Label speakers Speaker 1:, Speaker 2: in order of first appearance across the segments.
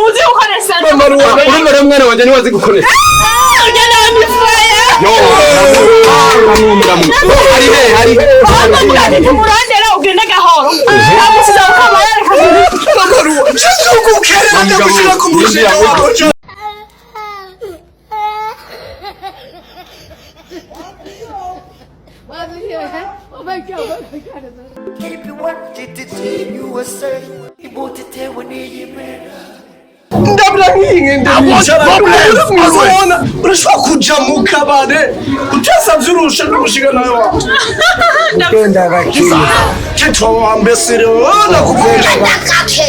Speaker 1: Uzi gukoresha.
Speaker 2: Mama Ruwa,
Speaker 3: Urumva rero mwana wanje niwazi gukoresha.
Speaker 1: Ugenda wamifaya.
Speaker 3: Yo, ndamu. Ari he, ari he.
Speaker 1: Murondera ugende gahoro. Amusiza ukabara.
Speaker 2: Mama Ruwa, cyo ndagushira ku mushinga wawe. Ndabura nk'iyi ndabona urashobora kuja mu kabare utasavye urusha n'umushinga nawe wawe.
Speaker 4: Genda gakiri.
Speaker 2: Kitwa wambesire nakubwira.
Speaker 5: Ganda kake.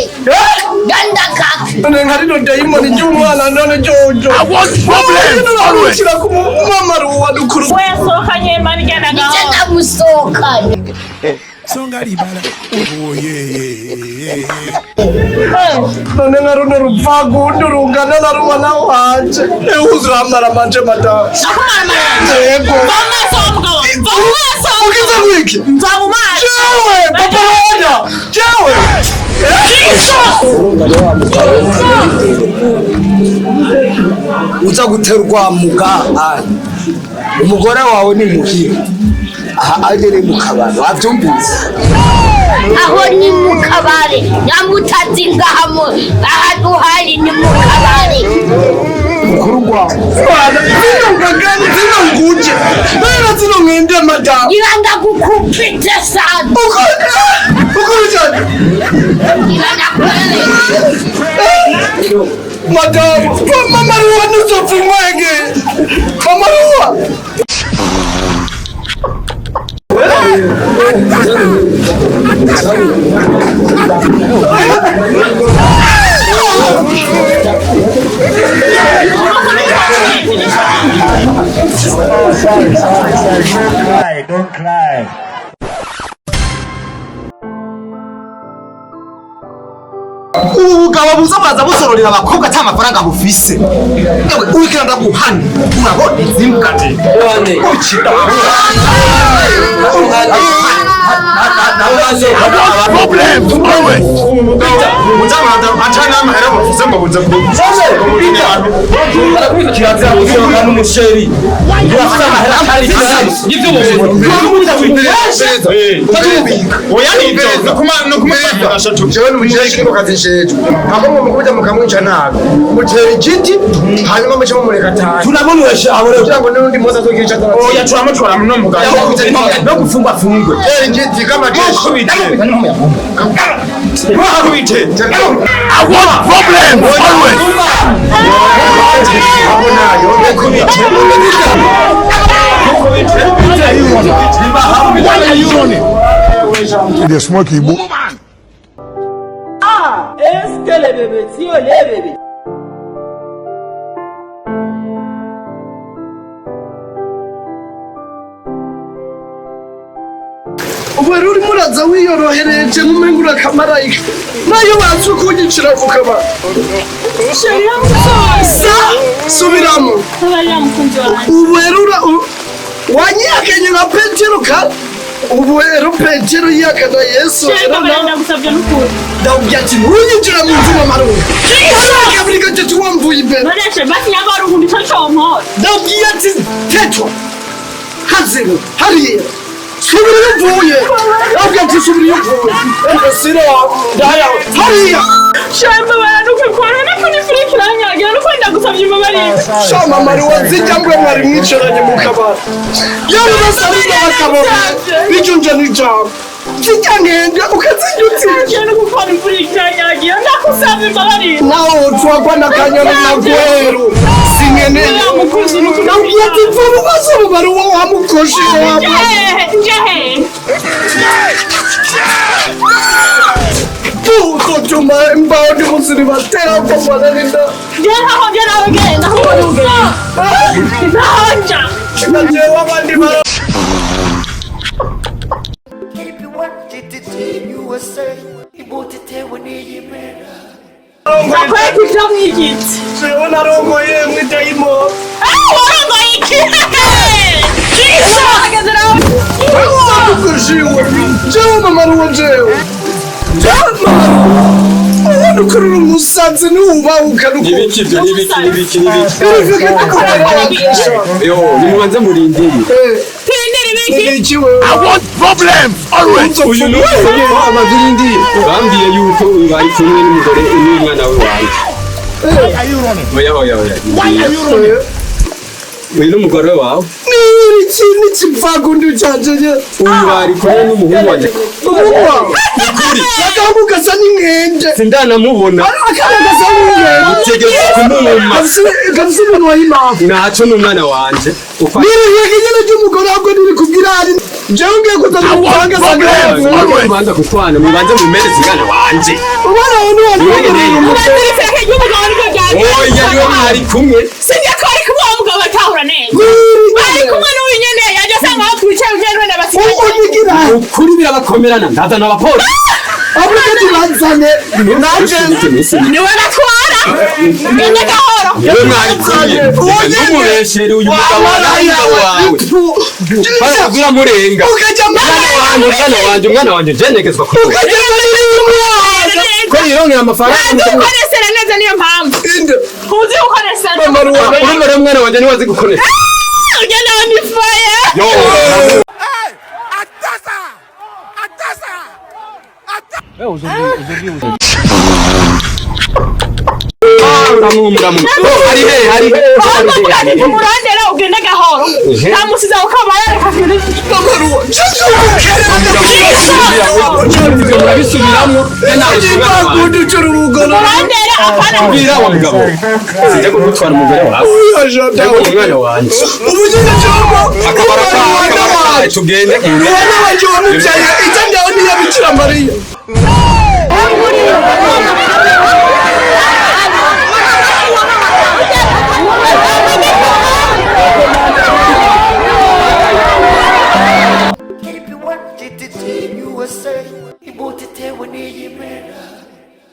Speaker 5: Ganda kake.
Speaker 2: None nka rino dayimoni ry'umwana none jojo.
Speaker 6: I want problems always.
Speaker 2: Ushyira ku mama Ruwa dukuru.
Speaker 1: Wasohokanye mani genda
Speaker 5: Nije
Speaker 1: gahoro.
Speaker 5: ndamusohokanye.
Speaker 6: Songa libala. Oh yeah yeah yeah.
Speaker 2: None nka runo ruvagundi rungana na ruwa nawe wanje. Ewe uzuramara manje madamu. Yego.
Speaker 1: Va mu maso wa mugabo. Va mu maso wa
Speaker 2: Ugize
Speaker 1: mugabo.
Speaker 2: wiki.
Speaker 1: Mva mu maso.
Speaker 2: Jewe papa Ruwa. Jewe.
Speaker 4: Uza guterwa muga umugore wawe ni muhira aha agere mu kabari wabyumvise.
Speaker 5: Aho ni mu kabare. Nyamutazi ngaha mu ahantu hari ni mu kabare.
Speaker 4: Mukuru wawe.
Speaker 2: Bana, zino ngagani zino nguje. Bana zino ngende madamu.
Speaker 5: Ngira ndagukupita sana.
Speaker 2: Uko uko cyane.
Speaker 5: Ngira ndakwereka.
Speaker 2: Madamu, mama Ruwa ntuzopfa inkwege. Mama Ruwa.
Speaker 7: Don't cry.
Speaker 3: Ubu bugabo buza buraza busororera abakobwa ata mafaranga bufise. Ewe urikira ndaguhana. Urabona izi mbwa nje. Ukira.
Speaker 6: I want problems always.
Speaker 3: Muzabanza acana amahera bufise ngo buze ku.
Speaker 8: Kirazira gusohoka n'umusheri urafite amahera atari nibyo.
Speaker 3: Oya nibyo no kumufasha tu.
Speaker 4: Jewe n'umujeri kino kazi nshejwe ntabwo ngo mukubita mukamwica nabi mutera igiti hanyuma muce mumureka atahe
Speaker 8: Tunabona abore
Speaker 4: kugira ngo n'undi munsi azogira ico atara.
Speaker 3: Oya turamutwara muno mugabo.
Speaker 8: No gufungwa afungwe.
Speaker 4: Tera igiti kama jeshi.
Speaker 3: Mukubite. Mukubite.
Speaker 6: I want problems always.
Speaker 4: Abo nayo.
Speaker 3: Mukubite.
Speaker 6: Why are you running?
Speaker 7: They smoke Igbo.
Speaker 9: Eskele bebe tí ò lé bèbè.
Speaker 2: Ubu rero urimo uraza wiyorohereje nk'umengo urakamarayika. Nayo bazi ukunyicira ku kabari.
Speaker 1: Chéri yamusohokanye.
Speaker 2: Sa subiramo.
Speaker 1: Abarira mukunzi wanjye.
Speaker 2: Ubu rero wanyihakanye nka Petero ka ubu rero Petero yihakana Yesu.
Speaker 1: Chéri
Speaker 2: Rero
Speaker 1: babarira
Speaker 2: nawe
Speaker 1: ndagusabye n'ukuri.
Speaker 2: ndakubwira ati ntunyinjira mu nzu mama Ruwa. Kabiri gatatu wamvuye imbere.
Speaker 1: None chéri basi nyambara ubundi ico conkora.
Speaker 2: Ndabwiye ati tetwa hazero hariya subira iyo uvuye. Ndabwiye ati subira iyo uvuye. Enda ndaya hariya.
Speaker 1: Chéri mbabarira n'ukuri n'ukuri ifurika iranyagira n'ukuri ndagusabye imbabarire.
Speaker 2: Sha mama Ruwa zijya mbwe mwari mwicaranye mu kabari yewe basarira bakabona bijunja n'ijambo zijya ngende ukazinyutira.
Speaker 1: Chéri n'ukuri imfurika iranyagira ndagusabye imbabarire.
Speaker 2: Nawe utwagwa n'akanyoni na gweru sinkeneye.
Speaker 1: Oya mukunzi n'ukuri.
Speaker 2: Ndabwiye ati mva mu maso mama Ruwa wamukoshe wamwe.
Speaker 1: Nje nje.
Speaker 2: Uzotuma imbaho ndimusiribatera komana n'inda.
Speaker 1: Nje ntaho nje nawe genda aho uri ugenda. Ntaho nja.
Speaker 2: Najewe abandi bara.
Speaker 1: Nakwereka ivyo mwigitse.
Speaker 2: Jewe narongoye mwidayimo.
Speaker 1: Ah, warongoye iki? Hageze nawe.
Speaker 2: Wamukushiwe. Jewe mama Ruwa jewe. Jewe mama Ruwa. Nukurura umusazi nubahuka.
Speaker 8: Nibiki ibyo? Nibiki, nibiki, nibiki? Yo, nimubanze murindire.
Speaker 1: Turindire ibiki?
Speaker 2: Ibiki wewe?
Speaker 6: I want problems always.
Speaker 8: Uyu ni
Speaker 3: Amazirindire.
Speaker 8: Bambwiye yuko uyu bari kumwe n'umugore n'umwana we wanjye.
Speaker 7: Why are you running?
Speaker 8: Oya, oya, oya.
Speaker 7: Why are you running?
Speaker 8: Uyu ni umugore wawe?
Speaker 2: Niki n'ikivagundu canje?
Speaker 8: Uyu bari kumwe n'umuhungu wanjye.
Speaker 2: Umuhungu wawe? Agahungu gasa n'inkende.
Speaker 8: Sindanamubona.
Speaker 2: Akana gasa n'inkende.
Speaker 8: Utegerezwa kumumpa.
Speaker 2: Gafise iminwa y'imafu.
Speaker 8: Ntaco, n'umwana wanje.
Speaker 2: Nirihege nyene ry'umugore, ahubwo niri kubwira ari jewe ngiye kuzana umupanga asanga yapfuye.
Speaker 8: Mubanza gutwana, mubanze mumereze umwana wanje.
Speaker 2: Umwana wawe niwe?
Speaker 1: Ubanzira ifeke ry'umugabo niryo ryagenze.
Speaker 8: Oya, niwe mwari kumwe.
Speaker 1: Sinjye ko ari kumwe uwo mugabo atahura neza. Bari kumwe n'uyu nyene yaje asanga aho twicaye ugenda wenda basigaye.
Speaker 2: Unigira.
Speaker 8: Ukuri birabakomerana, ndazana abapolisi.
Speaker 2: Ahubwo tubazane nanje.
Speaker 1: Niwe batwara. Genda gahoro.
Speaker 8: Niwe mwari kumwe. Ntumubeshere, uyu mugabo ari umugabo wawe. Barakubwira murenga.
Speaker 2: Ukajya
Speaker 8: Umwana wanje, umwana wanje, umwana wanje, jenegezwa ku
Speaker 2: ukajya muri
Speaker 8: ko yirongera amafaranga.
Speaker 1: Ntazi gukoresera neza, niyo mpamvu.
Speaker 2: Inde?
Speaker 1: Ntuzi gukoresera.
Speaker 8: Urumva rero, umwana wanje niwe azi gukoresha.
Speaker 1: Ugenda on fire.
Speaker 8: Yo.
Speaker 6: Atasa! Atasa!
Speaker 8: Uramwumva, uramwumva. Ari he? Ari he?
Speaker 1: Ahubwo mvuga ati tumurondera, ugende gahoro. Ntamusize aho kabaya, reka tugende.
Speaker 8: Ibyo murabisubiramo.
Speaker 2: Ikivagundu cy'urubugoro.
Speaker 1: Murondera apana.
Speaker 8: Mbwira wa mugabo, sinjya kugutwara umugore wawe. Cyangwa umwana wanjye.
Speaker 2: Ubugeni cyangwa
Speaker 8: Akabara kawe, akabara kawe, tugende.
Speaker 2: Umwana wanjye wamubyaye icyo ndaho niya Bikira Mariya.
Speaker 10: KP1 GTT USA ibutitewe n'iyimera.